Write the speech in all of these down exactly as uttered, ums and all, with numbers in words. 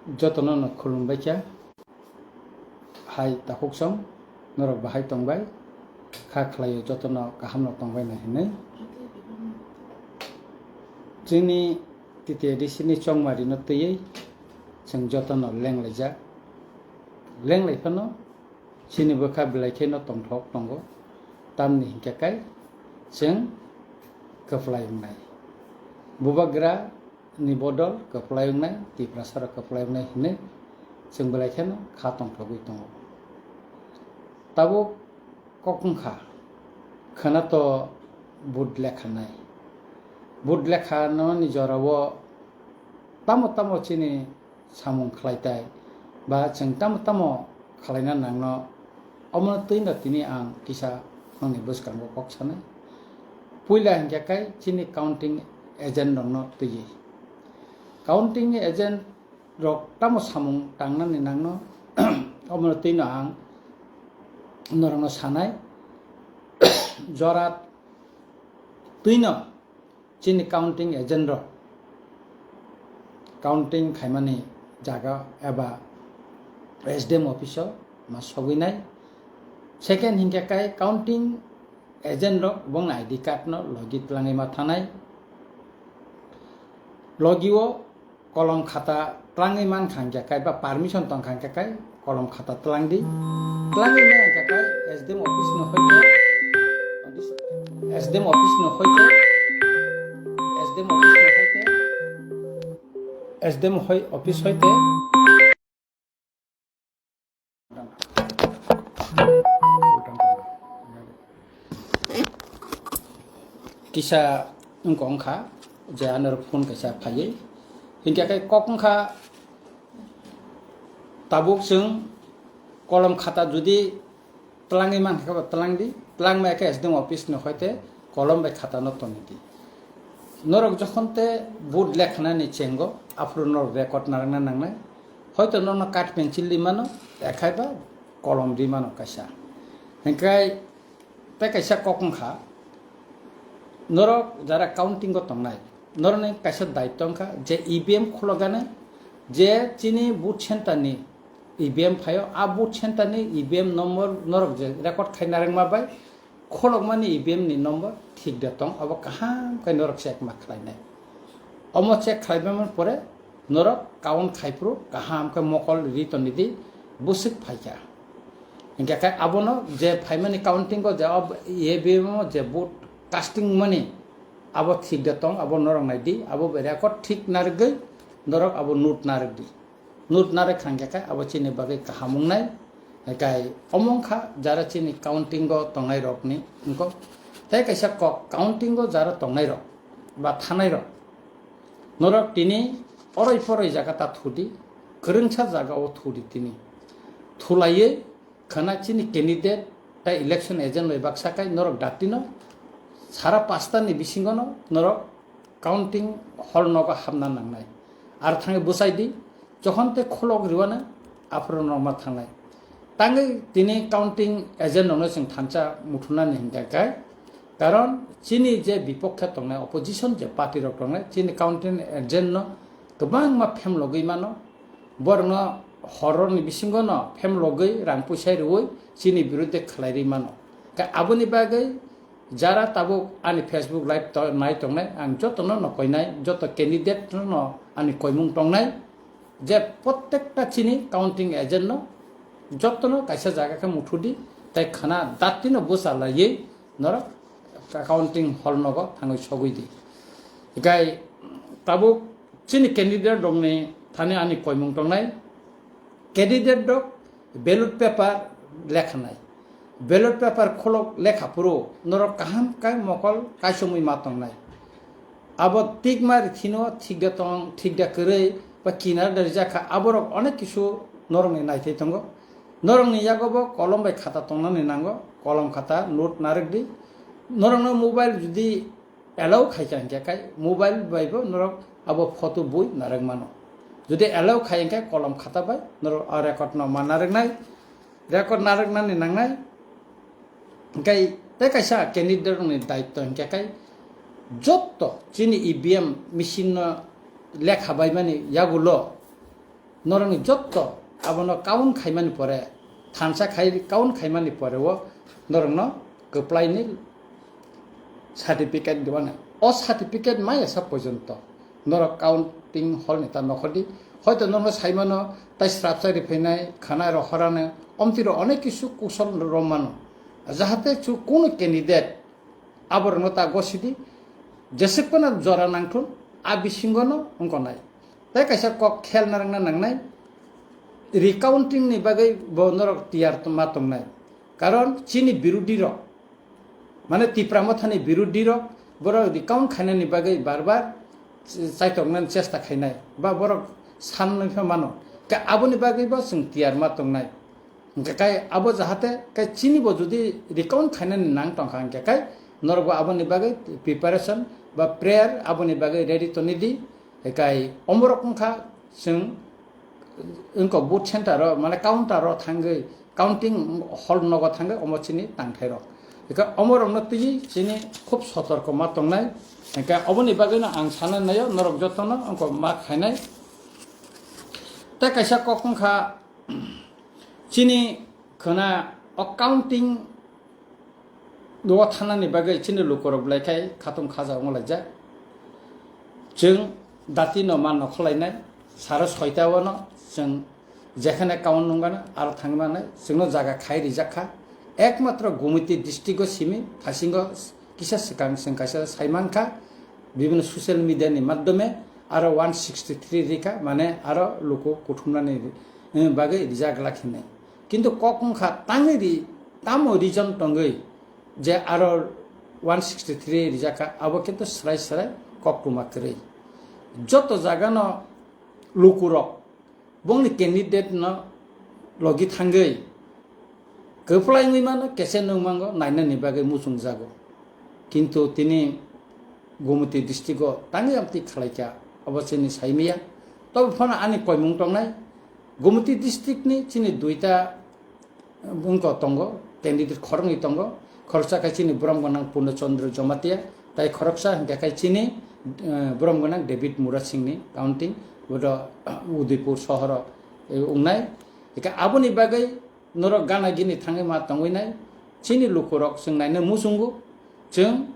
Jotono no khulumbai kha. Hai takhuk song, norok bahai tongbai? Kha khlaio jotono kaham no tongbai nai hinwi. Chini T T A D C ni chongmari no twiwi chwng jotono lenglaijak. Lenglai phano chini bwkha belai kheno tongthok tongo, tamni hinkhe kai chwng kwplai wngnai. Bubagra ni bodol kwplai wngnai, Tiprasa rok kwplai wngnai hinwi chwng belai kheno kha tongthogwi tongo. Tabuk kok wngkha, khwna to vote lekha nai. Vote lekha nani jorao tamo tamo chini samung khlai tai, ba chwng tamo tamo khlaina nangno, omono twino tini ang kisa nokni bwskango kok sanai. Puila hinkhe kai chini counting agent rokno twiwi. Counting agent rok tamo samung tangnani nangno, omono twino ang norokno sanai. Jora twino chini counting agent rok counting khaimani jaga eba S D M office o ma sogwi nai. Second hinkhe kai counting agent rok bongni I D card no logi twlangwi ma thanai. Logi o kolom khata twlangwi man kha hinkhe kai ba permission tong kha hinkhe kai kolom khata twlang di. Twlangwi man hinkhe kai S D M office no hoite, S D M office no hoite, S D M office no hoite, S D M hoi office hoite. Kisa wngkha wngkha je ano phone kaisa phaiwi hinkhe khe kok wngkha. Tabuk chwng kolom khata jodi twlangwi mankha khe bo twlang di, twlang maya khe S D M office no hoite kolom bai khata no toni di. Norok jokhon te vote lekhanani chengo aphuru norok record narwkna nangnai. Hoito norokno card pencil ri mano, ekhai ba kolom ri mano kaisa. Hinkhe tei kaisa kok wngkha, norok jara counting o tongnai, norokni kaisa daityo wngkha je E V M khulokgani, je chini vote center ni E V M phaio, a vote center ni E V M number norok je record khai narwkma bai, kholokmani E V M ni number thik da tong, abo kaham khe norok check ma khlainai. Omo check khlaibaimani pore norok count khaiphuru kaham khe mokol ri tongdi, bwswk phaikha. Hinkhe khe abono je phaimani counting o je ob-, E V M o je vote casting mani abo thik da tong, abo norok naidi, abo bai record thik narwgwi norok abo note narwkdi. Note narwk kha hinkhe khe abo chini bagwi kaham wngnai. Hinkhe omo wngkha jara chini counting o tongnai rokni wngkok. Tei kaisa kok, counting o jara tongnai rok ba thanai rok, norok tini oroi poroi jaga ta thudi, kwrwngsa jaga o thudi tini. Thulaiwi khwna chini candidate tei election agent bai baksa kai norok datino sara pasta ni bisingo no norok counting hall nogo hapna nangnai. Ar thangwi bwsai di, jokhon tei kholok riwana aphuru norok ma thangnai. Tangwi tini counting agent rokno chwng thansa muthunani hinkhe kai, karon chini je bipokhe tongnai, opposition je party rok tongnai, chini counting agent no kwbangma phemlogwi mano. Borokno horror ni bisingo no phemlogwi rang puisa riwi chini birudde khlai ri mano. Khe aboni bagwi jara tabuk ani Facebook live to-, nai tongnai, ang jotono no koinai, joto candidate no ani koimung tongnai, je prottekta chini counting agent no jotono kaisa jaga khe muthudi, tei khwna dati no bwsa laiwi norok counting hall nogo thangwi sogwi di. Hinkhe tabuk chini candidate rokni thani ani koimung tongnai, candidate rok ballot paper lekhanai, ballot paper kholok lekha phuru norok kaham khe mokol kaisomwi ma tongnai. Abo tikma rithino thik da tong, thik da kwrwi ba kinar da rijak kha, aborok onek kisu norokni naithai tongo. Norokni yago bo kolom bai khata tongnani nango, kolom khata note narwk di. Norokno mobile judi allow khai kha hinkhe kai mobile bai bo norok abo photo bui narwk mano. Judi allow khai hinkhe kolom khata bai norok a record no ma narwknai, record narwknani nangnai. Hinkhe tei kaisa candidate rokni daityo hinkhe kai jotto chini E V M machine no lekha baimani yagulo norokni jotto abono count khaimani pore, thansa khai count khaimani pore o norokno kwplaini certificate dibanai. O certificate maya sa porjonto norok counting hall ni ta nokhordi. Hoito norokno saimano tai srapsa riphainai, khana rohorano, omtiro onek kisu kusol romano. Jahate chu kunu candidate aborokno ta gosidi, jeswk phano jora nangthun, a bisingono wngkha nai. Tai kaisa kok khel narwkna nangnai, recounting ni bagwi bo norok tiyar ma tongnai. Karon chini birodhi rok, mane Tipra Mothani birodhi rok, borok recount khainani bagwi bar bar chaitoknani chesta khainai, ba borok sanwi pha mano. Ka aboni bagwi bo chwng tiyar ma tongnai. Hingkhe kai abo jahate kai chini bo jodi recount khainani nang tongkha hingkhe kai norok bo aboni bagwi preparation ba prayer aboni bagwi ready toni di. Kai omorok wngkha chwng wngkha booth center o mane counter o thangwi counting hall nogo thangwi omo chini tangthairok. Hingkhe omorokno twiwi chini khub sotorko ma tongnai. Hingkhe oboni bagwino ang sanai naio norok jotono wngkha ma khainai. Tei kaisa kok wngkha, chini khwna o counting o thanani bagwi chini lukurok belai khai khatung khaja wnglaijak. Chwng dati no ma nokhorlainai, saro soita o no chwng jekhane count nung gana aro thangwi manai, chwngno jaga khai rijak kha. Ekmatro Gumiti district o simi thasingo kisa swkang chwng kaisa sai mankha, bibhinno social media ni madhyome aro one sixty three rikha, mane aro luku kuthumnani, eh, bagwi rijak glak hinwi. Kintu kok wngkha tangwi ri, tamo reason tongwi je aro one sixty three rijakha, abo kintu srai srai koktwma kwrwi. Joto jagano lukurok bongni candidate no logi thangwi kwplai wngwi mano, kese nung mango nainani bagwi muchungjago. Kintu tini Gumiti district o tangwi amtwi khalaikha, abo chini saimaya. Tobo phano ani koimung tongnai, Gumiti district ni chini duita bwngko tongo, candidate khoroknwi tongo. Khoroksa khe chini borom gwnang Purno Chandra Jamatia, tai khoroksa hwnkhe khe chini, eh, borom gwnang David Murasing ni counting, bodo, eh, Udaipur sohoro, eh, wngnai. Hwnkhe aboni bagwi norok gana gini thangwi ma tongwi nai. Chini lukurok chwng naina muchungo, chwng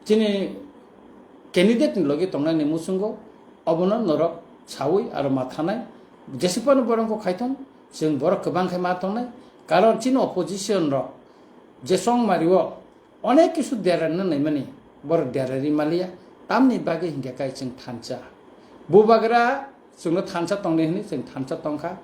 chini candidate ni logi tongnani muchungo, obono norok sawi aro ma thanai. Jesipano borok khaithon, chwng borok kwbang khai ma tongnai. Karon chini opposition rok je chongmari o onek kisu derarna naimani, borok derari maliya, tamni bagwi hinkhe kai chwng thansa. Bubagra chwngno thansa tongdi hwnwi chwng thansa tongkha.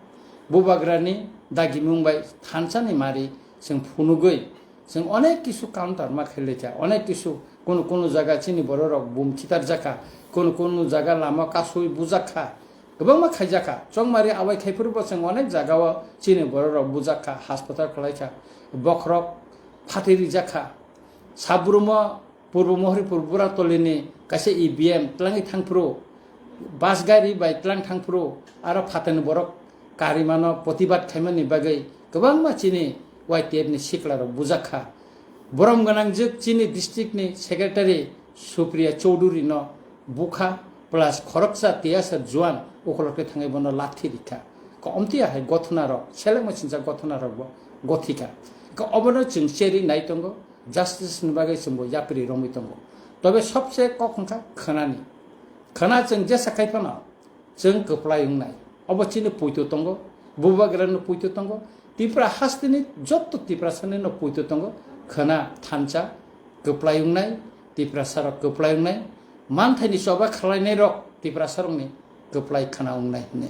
Bubagrani dagimung bai thansani mari chwng phunugwi chwng onek kisu counter ma khailai kha, onek kisu kunu kunu jaga chini bororok bum khitarjakha, kunu kunu jaga lama kasui bujakha, kwbangma khaijakha. Chongmari abai khaiphuru bo chwng onek jagao chini bororok bujakha, hospital khwlaikha, bokhorok phatwi rijakha, sabrumo Purbo Mohoripur Buratolini kaisa E V M twlangwi thangphuru, bus gari bai twlang thangphuru, aro phatani borok karimano protibad khaimani bagwi kwbangma chini Y T F ni siklarok bujakha. Borom gwnangjwk chini district ni secretary Supriya Chowdhury no bukha plus khoroksa tiyasa juan ukhulokhe thangwi bono lathi rikha. Ka omtiya hai gothonarok, selengma sincha gothonarok bo gothika. Ka obono chwng cheri nai tongo. Justice ni bagwi chwngbo yapri romwi tongo. Tobe sobse kok wngkha khwnani. Khwna chwng jesa khai phano chwng kwplai wngnai. Obo chini puito tongo, bubagrano puito tongo, Tipra hasteni jotto Tiprasani no puito tongo. Khwna thansa kwplai wngnai, Tiprasarok kwplai wngnai, manthaini choba khwlainairok Tiprasarokni kwplai khwna wngnai hwnwi.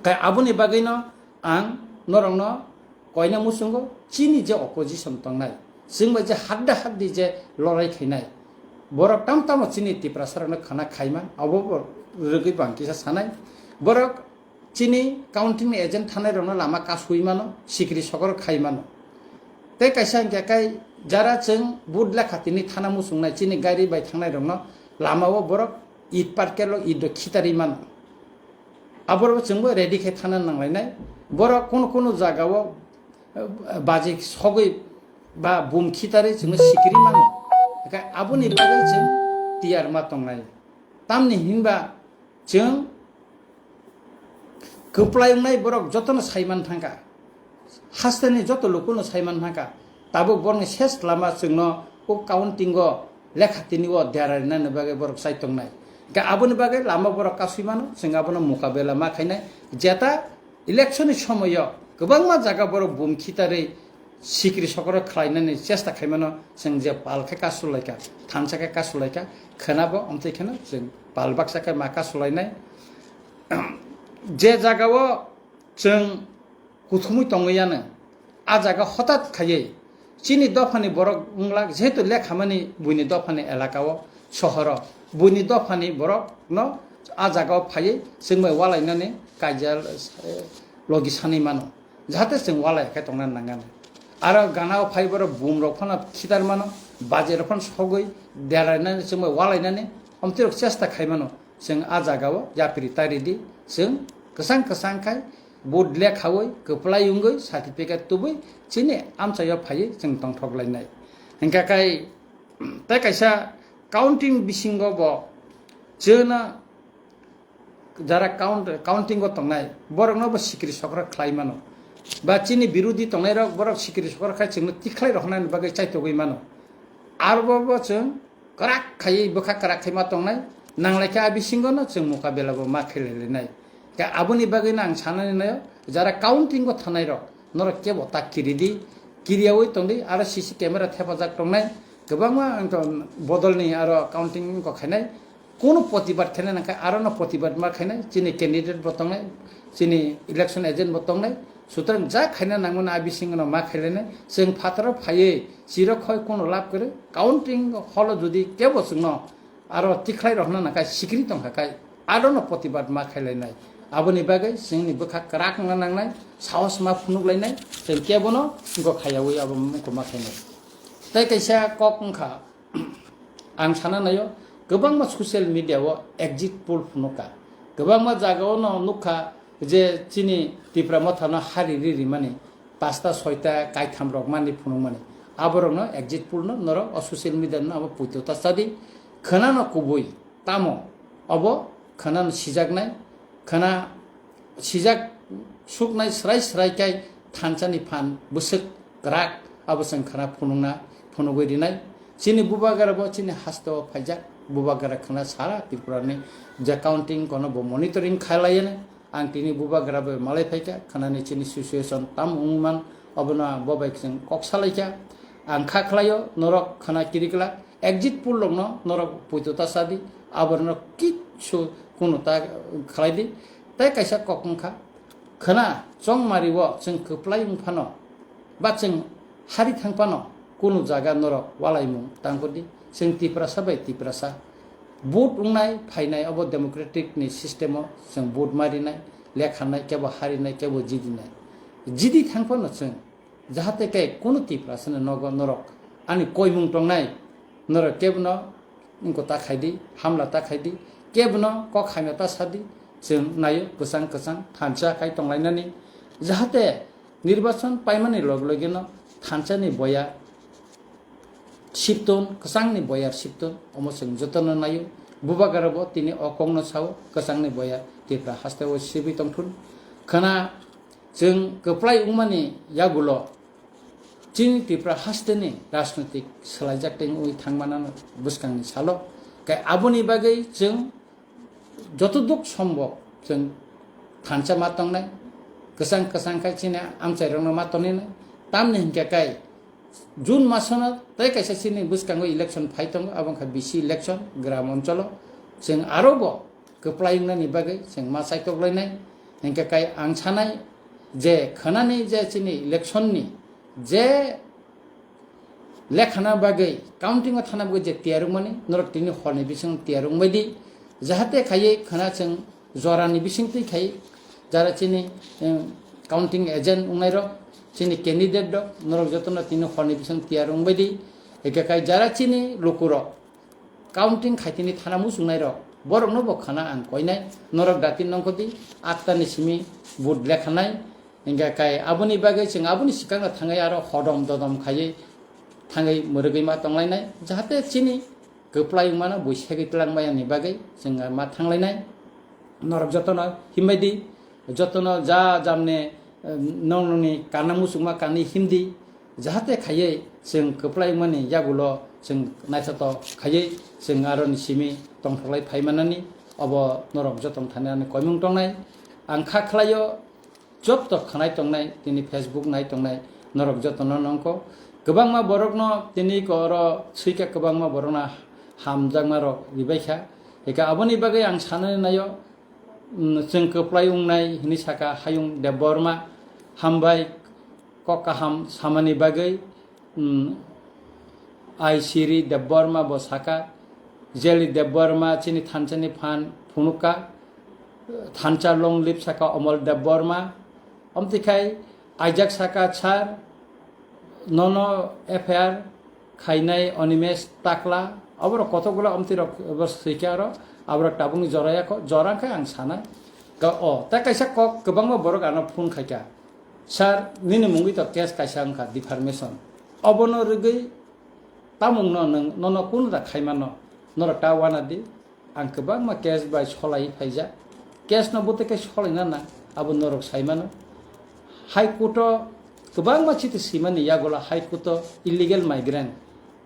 Kai aboni bagwino ang norokno koina muchungo chini je opposition tongnai, chwng bai je hadda haddi je lorai khainai, borok tam tamo chini Tiprasarokno khana khaima, abo bo rwgwi bang kisa sanai. Borok chini counting ni agent thanai rokno lama kasui mano, sikri sokor khai mano. Tei kaisa hwnkhe kai jara chwng vote lekha tini thana muchungnai chini gari bai thangnai rokno lama o borok it parkelo it do khitarwi mano. Aborok chwngbo ready khe thana nanglainai. Borok kunu kunu jagao, eh, baji sogwi ba bum khitarwi chwngno sikiri mano. Hwnkhe aboni bagwi chwng tiyar ma tongnai. Tamni hinba chwng kwplai wngnai borok jotono saiman thangkha, hasteni joto lukuno saiman thangkha, tabuk borokni ses lama chwngno o counting o lekha tini o dera rinani bagwi borok chai tongnai. Hwnkhe aboni bagwi lama borok kasui mano, chwng abono mukabela ma khainai. Jeta election ni somoyo kwbangma jaga borok bum khitarwi sikri sokro khlainani chesta khaimano, chwng je pal khe kasulaikha, thansa khe kasulaikha, khwnabo omtwi kheno chwng pal baksa khe ma kasulainai. Je jagao chwng kuthumwi tongwi yano, a jaga hotat khaiwi chini dophani borok wngla, jehetu lekhamani buini dophani elakao, sohoro, buini dophani borokno a jagao phaiwi chwngbai walainani kaijal, eh, logi sanwi mano, jahate chwng walai khe tongna nangani. Aro ganao phai borok bumrok phano khitar mano, bajerok phano sogwi derainani chwngbai walainani omtwirok chesta khai mano. Chwng a jagao yapri tari di, chwng kwchang kwchang khai vote lekhawi, kwplai wngwi, certificate tubui chini amchaio phaiwi chwng tongthok lainai. Hwnkha khai tei kaisa counting bisingo bo chwngno jara count, counting o tongnai borokno bo sikri sokra khlai mano. Ba chini birodi tongnai rok borok sikri sokra khai chwngno tikhlai roknani bagwi chaitogwi mano. Arbo bo chwng kwrak khaiwi bwkha kwrak khai ma tongnai, nanglaikha a bisingo no chwng mukabela bo ma khailailainai. Khe aboni bagwi no ang sanani naio, jara counting o thanai rok norok kebo ta kiri di, kiriyawi tong di, aro C C camera thepajak tongnai, kwbangma wngkha bodolni aro counting wngkha khainai, kunu protibad khainai nangkha aro no protibad ma khainai, chini candidate bo tongnai, chini election agent bo tongnai, sutrang ja khaina nangmani a bisingo no ma khailainai, chwng phataro phaiwi chiro khoi kunu lab kwrwi, counting holo jodi kebo chwngno aro tikhlai rokna nangkha sikri tongkha kai, arono protibad ma khailainai. Aboni bagwi chwngni bwkha kwrak wngna nangnai, sahos ma phunuk lainai, chwng kebono wngkha khaiyawi abo wngkha ma khainai. Tei kaisa kok wngkha, ang sana naio, kwbangma social media o exit poll phunukha, kwbangma jagao no nukha je chini Tipra Mothano hari ri rimani, pasta soita kaitham rok mani phunukmani. Aborokno exit poll no norok o social media no abo puito ta chadi. Khwnano kubui tamo obo khwnano sijaknai, khwna sijak suknai srai srai kai thansa ni phan bwswk kwrak abo chwng khwna phunukna phunugwi rinai. Chini bubagra bo chini haste o phaijak, bubagra khwna sara Tripura ni je counting kono bo monitoring khailaiya. Ang tini bubagra bai malai phaikha, khwnani chini situation tam wngman, obono bo bai chwng kok salaikha. Ang kha khlaio, norok khwna kirikla, exit poll rokno norok puito ta sadi, aborno kichu kunu ta khlai di. Tai kaisa kok wngkha, khwna chongmari o chwng kwplai wngphano, ba chwng hari thangphano kunu jaga norok walaimung tangkudi. Chwng Tiprasa bai Tiprasa vote wngnai phainai, obo democratic ni system o chwng vote marinai, lekhanai, kebo harinai, kebo jidinai. Jidi thangphano chwng jahate khe kunu Tiprasa ni nogo norok ani koimung tongnai, norok kebono wngko ta khaidi, hamla ta khaidi, kebono kok hamya ta sadi, chwng naio kwchang kwchang thansa khai tonglainani, jahate nirbachon paimani log logino thansa ni boya sipton, kwchangni boyar sipton, omo chwng jotono naio. Bubagra bo tini o kokno sao, kwchangni boyar Tripura hasteo sibwi tongthun. Khwna chwng kwplai wngmani yagulo chini Tripura hasteni rajnoitik swlaijak tei wngwi thangmanano bwskangni salo. Khe aboni bagwi chwng joto duk sombok chwng thansa ma tongnai, kwchang kwchang khai chini amchairokno ma tongninai. Tamni hinkhe kai June masono tei kaisa chini bwskango election phai tongo, abo wngkha B C election, gram oncholo. Chwng aro bo kwplai wngnani bagwi chwng ma chaitoklainai. Hinkhe kai ang sanai je khwnani je chini election ni je lekhana bagwi, counting o thana bagwi je tiyar wngmani, norok tini horni bising tiyar wngbai di, jahate khaiwi khwna chwng jorani bising twi khai, jara chini, em, counting agent wngnairok, chini candidate rok, norok jotono tini horni bising tiyar wngbai di, eke kai jara chini lukurok, counting khaitini thana muchungnai rok, borokno bo khana ang koinai, norok dati nongkhodi, atta ni simi vote lekhanai, hingkha kai aboni bagwi chwng aboni swkangno thangwi aro hodom dodom khaiwi thangwi mwrwgwi ma tonglainai, jahate chini kwplai wngmano buisagwi twlangmaya ni bagwi chwng ma thanglainai, norok jotono himbai di, jotono ja jamne, eh, nong nongni kana muchungma kanwi himdi, jahate khaiwi chwng kwplai wngmani yagulo chwng naithotok khaiwi chwng aroni simi tongthoklai phaimanani, obo norok jotong thani ani koimung tongnai. Ang kha khlaio, joto khwnai tongnai, tini Facebook nai tongnai, norok jotono nongkho. Kwbangma borokno tini ko oro swikha, kwbangma borokno hamjakma rok ribaikha. Eka aboni bagwi ang sanani naio, mm, chwng kwplai wngnai hwnwi saka Hayung Debbarma, hambai kok kaham samani bagwi, mm, Aisiri Debbarma bo saka, Jeli Debbarma chini thansa ni phan phunukha, thansa long live saka Omol Debbarma, omtikhai aijak saka sir, nono F I R khainai Animesh Takla, oborok kothok gula omti rok bo swikha aro, aborok tabukni joraya kho, jora khe ang sanai. Ka-, o, tei kaisa kok kwbangma borok ano phone khaikha, "Sir, nini mungwi to case kaisa wngkha, defamation. Obono rwgwi tamungno nwng, nono kunu da khaimano, norok ta wana di." Ang kwbangma case bai solai phaijak. Case no bwtwi khe solaina nang, abo norok sai mano. High Court o kwbangma chiti swimani yagulo High Court o illegal migrant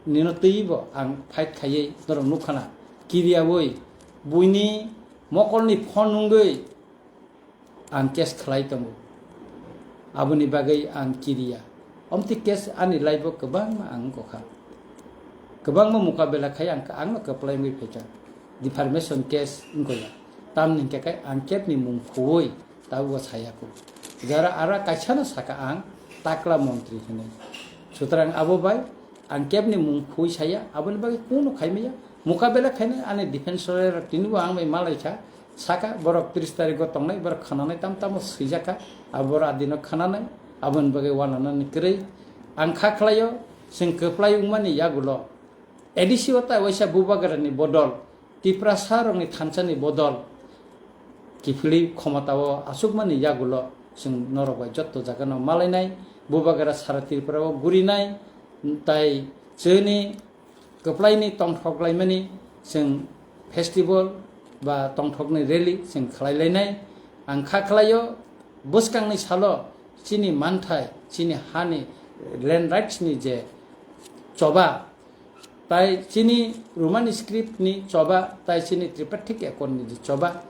nino twibo ang fight khaiwi norok nukha na. Kiriyaui buini mokolni phone nungwi ang case khlai tongo. Aboni bagwi ang kiriya. Omti case ani life o kwbangma ang wngkha. Kwbangma mukabela khai ang, ang no kwplai wngwi phaikha. Defamation case wngkha ya. Tamni hwnkhe kai ang kebni mung khuwi tabukbo saya kho. Jara ara kaisa no saka ang takla montri hwnwi. Sutrang abo bai ang kebni mung khuwi saya, aboni bagwi kunu khaimaya. Mukabela khainai ani defense lawyer rok tinibo ang bai malaikha. Saka borok tris tarikgo tongnai, borok khwnanai tam tamo swijakha, abo borok adino khwnanai, aboni bagwi wananani kwrwi. Ang kha khlaio, chwng kwplai wngmani yagulo A D C o tai waisa bubagrani bodol, Tiprasa rokni thansani bodol, kiphilwi khomotao achukmani yagulo chwng norok bai jotto jagano malainai, bubagra sara Tripura o gurinai, tai chwngni kwplaini tongthok laimani chwng festival ba tongthokni rally chwng khlai lainai. Ang kha khlaio, bwskangni salo chini manthai, chini hani land rights ni je choba, tai chini Romani script ni choba, tai chini Tripartite Accord ni je choba,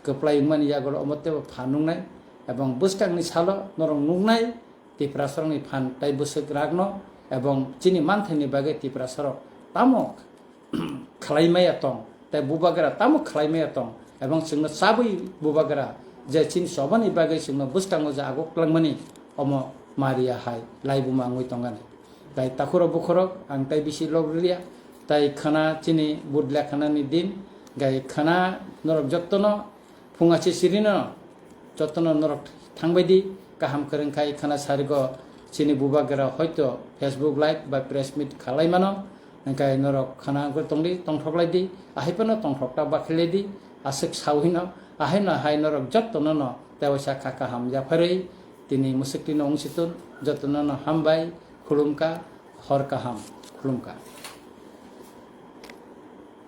kwplai wngmani yagulo omo teibo phan nungnai, ebong bwskangni salo norok nuknai, Tiprasarokni phan tai bwswk rakno ebong chini manthaini bagwi Tiprasarok tamo khlai maya tong, tai bubagra tamo khlai maya tong, ebong chwngno chabwi bubagra je chini chobani bagwi chwngno bwskango je aguk langmani, omo mariya hai laibuma wngwi tongani. Tai takhurok bukhurok ang tai bisi log rwliya, tai khwna chini budle khwnani din, gai khwna norok jottono phunga se sirino jotono norok thangbai di, kaham kwrwng khai khwna sarigo chini bubagra hoito Facebook live ba press meet khalai mano, hwnkhe norok khwna wngwi tongdi, tongthok lai di, ahai phano tongthok ta bakhi lai di, aswk sawi no, ahai no hai norok jotono no tewaisa kha kaham yapharwi tini mwswk tino wng si tun, jotono no hambai, khulumkha, hor kaham, khulumkha.